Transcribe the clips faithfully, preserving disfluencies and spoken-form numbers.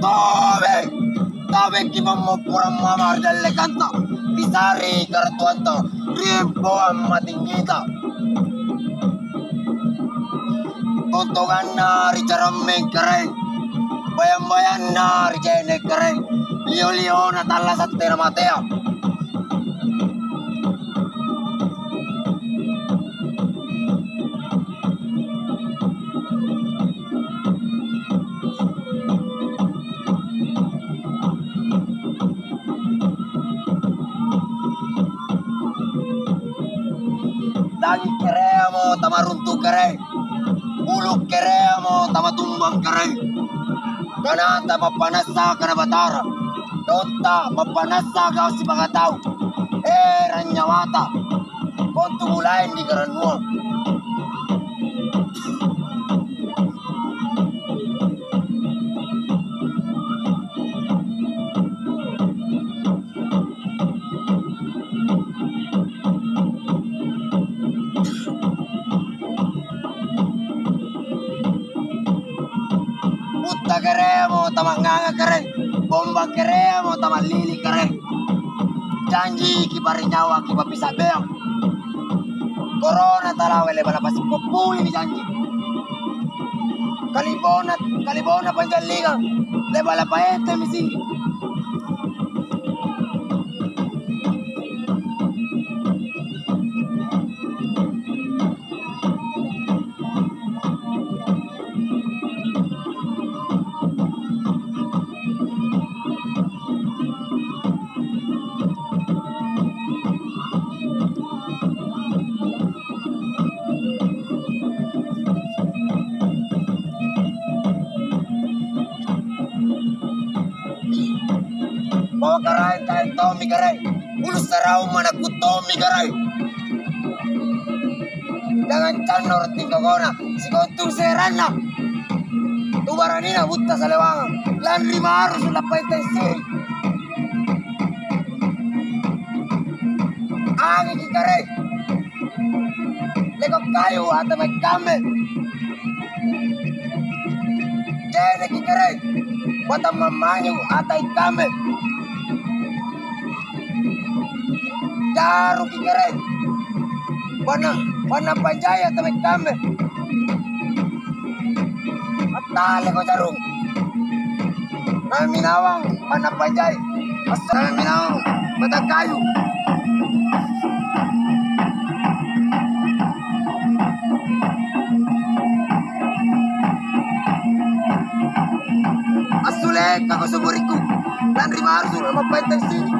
Tobe! Tobeki pammopporang mama ri dallekanta, ri sare karatuanta, ri empoang matinggita. Tontonganna ri carammeng karaeng, bayang-bayanna ri je'ne' karaeng, lio-liona tallasang tena matea. Langi' kereamo tamaruntu' kere, bulu' kereamo tamatumbang kere. Kanata mappanassa kana Batara, dotta mappanassa gau' sipakatau. Erang nyawata, kontu bulaeng nikarannuang. Butta kereamo tamangnganga kere, bombang kereamo tamallili kere. Janji kipare nyawa kipapisabeang. Korona talawe leba lapasippopuli nijanji. Kalibona, kalibona panjallingang leba lapaetemi siri. Pokaraeng-kaeng tommi karaeng, ulu saraung manakku tommi karaeng. Jangang cannoro' tingkokona, sikontu seranna. Tu baranina butta salewangang, lanri marusu' lappai tessei. Angiki karaeng. Leko kayu ata mai kambe. Jeneki kere, watang mammanyu ata ikambe. Jaruki kere, wana, wana panjai ata mai kambe. Attaleko jarung. Naminawang wana panjai. Assalminawang batang kayu. Assulekako sumurikku, lanri marusu' mappainteng sini.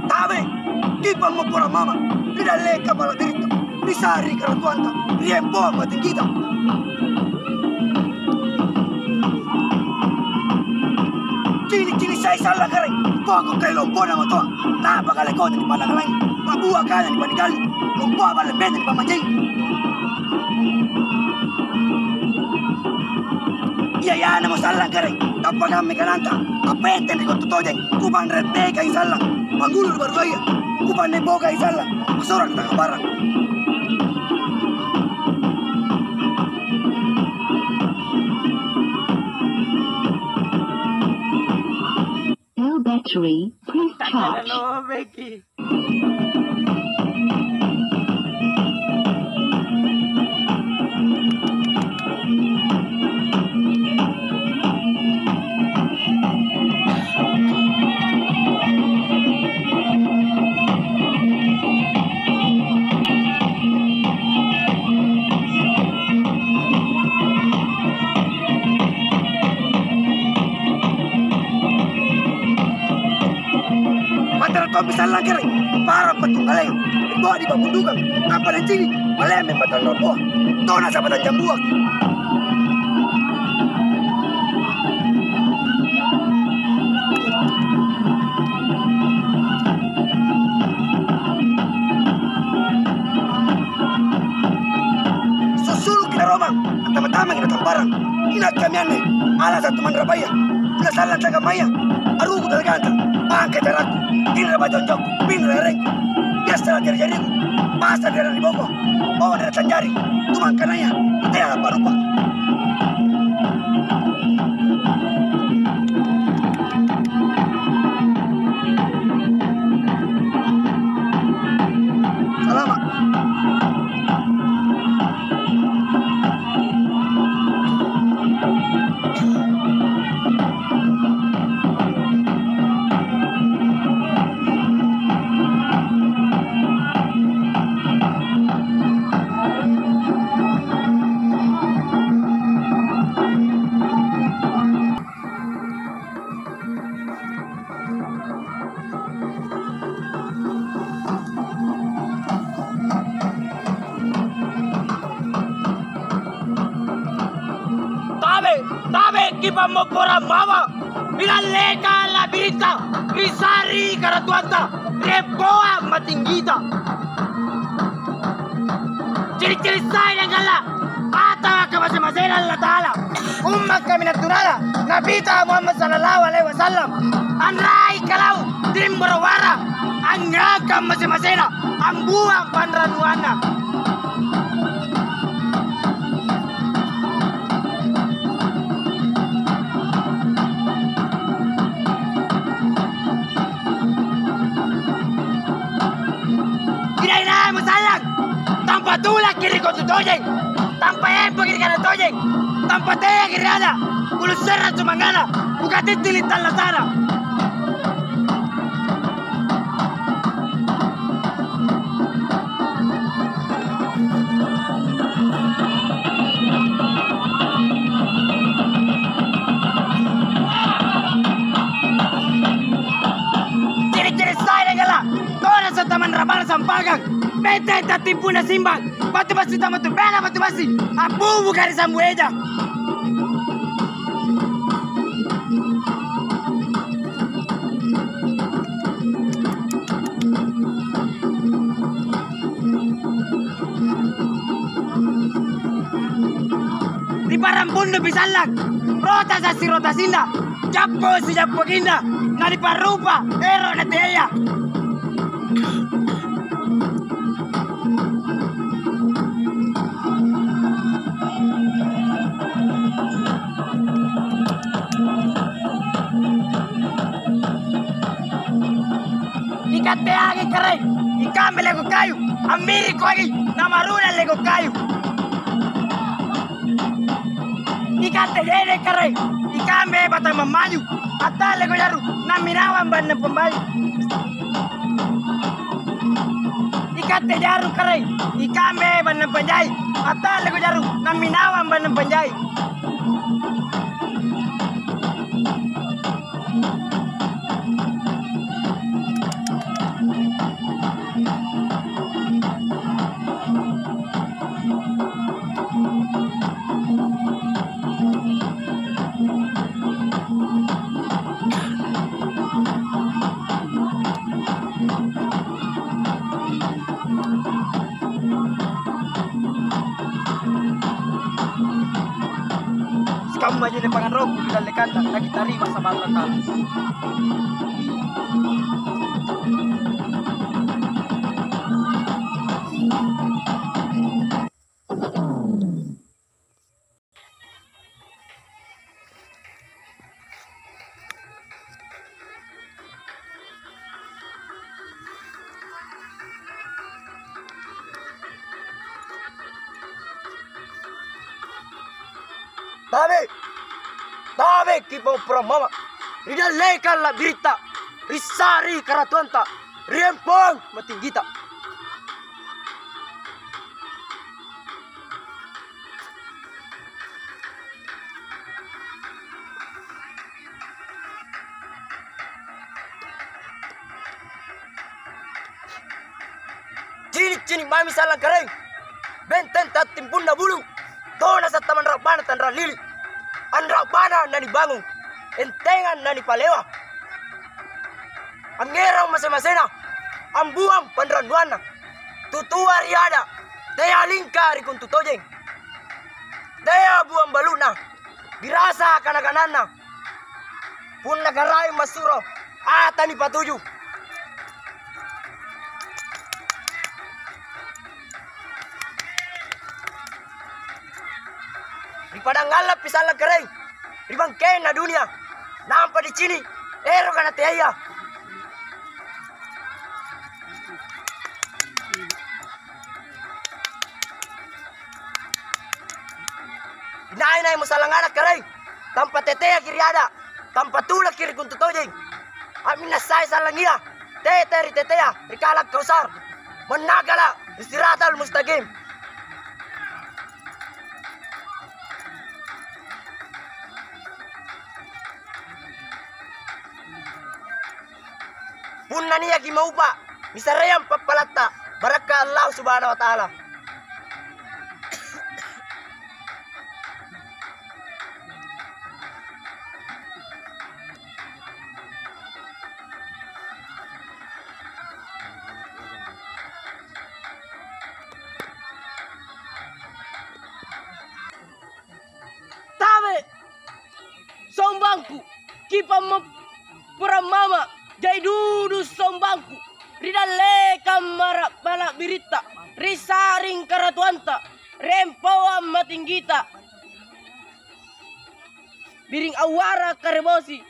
Tabe', kipammopporang mama, ri dallekang mala'birita, ri sa'ri karatuanta, ri empoang matinggita. Ai sallang kere, poko kai lompona matoa. Napa kale kota di padang lain, pabua kale di panigali, lompoa bale bene di pamanjeng. Iya, iya, namo sallang kere, tappa kammi kananta, appenteng ri kontu tojeng, kupanre tekai sallang, panggulu ri barudaya, kupanne bokai sallang, masora ri takabarang. Low battery, please charge. Matara tommi sallang kere, parang patunggaleang, ri bawah di pabundukang, nampa nancini', maleammi batang lompoa, tona sabatang jambuang. Susuluki naromang, antama-tamaki natamparang. Inakkami anne, alasang tumanrapaya. Puna sallang tagammaya, aruku dalaganta, bangka jarakku, tinra bajonjokku, pinra erengku. Biasa jari-jariku, pasang daerah ri boko, bawa daerah tanjari, tumangkanaya, tea barupa. Salama'. Tabe', tabe'ki pammopporang mawang, ri dallekang la'birinta, ri sa'ri karatuanta, ri eppoang matinggita. Ciri'-ciri' sai anggalla', atau kamase-masena Allata'ala. Umma' kaminang tunala, Nabita Muhammad sallallahu alaihi wasallam. Anrai kalau timboro' wara, angngakang mase-masena, ambuang panrannuanna. Inai-nai musallang, tampa' tulakki ri kontu tojeng, tampa' empoki ri kana tojeng, tampa' teaki ri ada, bulu' serra sumangana, bukatittili tallasana. Ciri-ciri sai anggalla', tona satamanrapana sampakang, mete tattimpunna simbang, batu bassi tamatu bela batu bassi, abbubuka ri sambu eja. Ri parang bundupi sallang, rota sassi rotasinna, jappo sijappokinna, naniparrupa ero' nateaya. Ikatte ange karaeng, ikambe leko kayu, ammiri kogi, namaruna leko kayu. Ikatte jene karaeng, ikambe batang mammaju, attalle kojaru, namminawang bannang pambayu. Ikatte jaru karaeng, ikambe bannang panjai, attalle kojaru, namminawang bannang panjai. Kammaji anne pangngarokku ri dallekanta, nakitarima saba' Allata'ala. Tabe'! Tabe'ki pamopporang mama', ri dallekang la'biritta, ri sa'ri karatuanta, ri rempong matinggita. Cini'-cini' mami sallang karaeng, benteng tattimpunna bulu', tona sattamanra'bana tanra lili', anra'bana nanibangung, entengang nanipalewa. Angngerang mase-masena, ambuang panrannuanna, tutua ri ada', tea lingka ri kontu tojeng, tea buang balu'na, birasa kana-kananna. Punna Karaeng massuro, ata nipatuju. Ri padang alla'pi sallang karaeng, ri bangkenna dunia, nampa nicini' eroka nateaya. Inai-naimo sallang ana' karaeng, tampa teteaki ri ada', tampa tulaki ri kontu tojeng. Amminasai sallangia, tete ri tetea, ri kala' Kausar, mannakala' ri Siratal Mustaqim. Punna niaki maupa, nisareang pappalatta, barakka' Allahu Subhanahu wa Ta'ala. Tabe'! Sombangku, kipamopporang mama', jai dudu sombangku, ri dallekang mara' bala'biritta, ri sa'ring karatuanta, rempoang matinggita, biring awwara karebosi,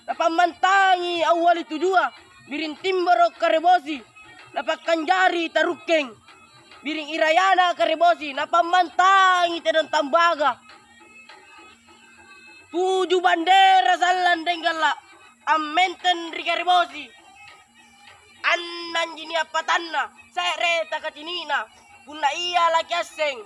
napammantangi awwali tujua, biring timboro' karebosi, napakkanjari tarukkeng, biring irayana karebosi, napammantangi tedong tambaga. Tuju bandera sallang denggala', ammenteng ri karebosi. Annanji nia' patanna, se're takacini'na, punna ia lakiasseng.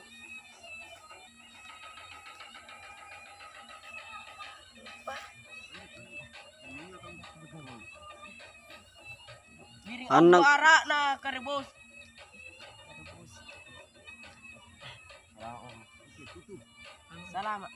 Biring Anna- ara'na karebosi. Salama'.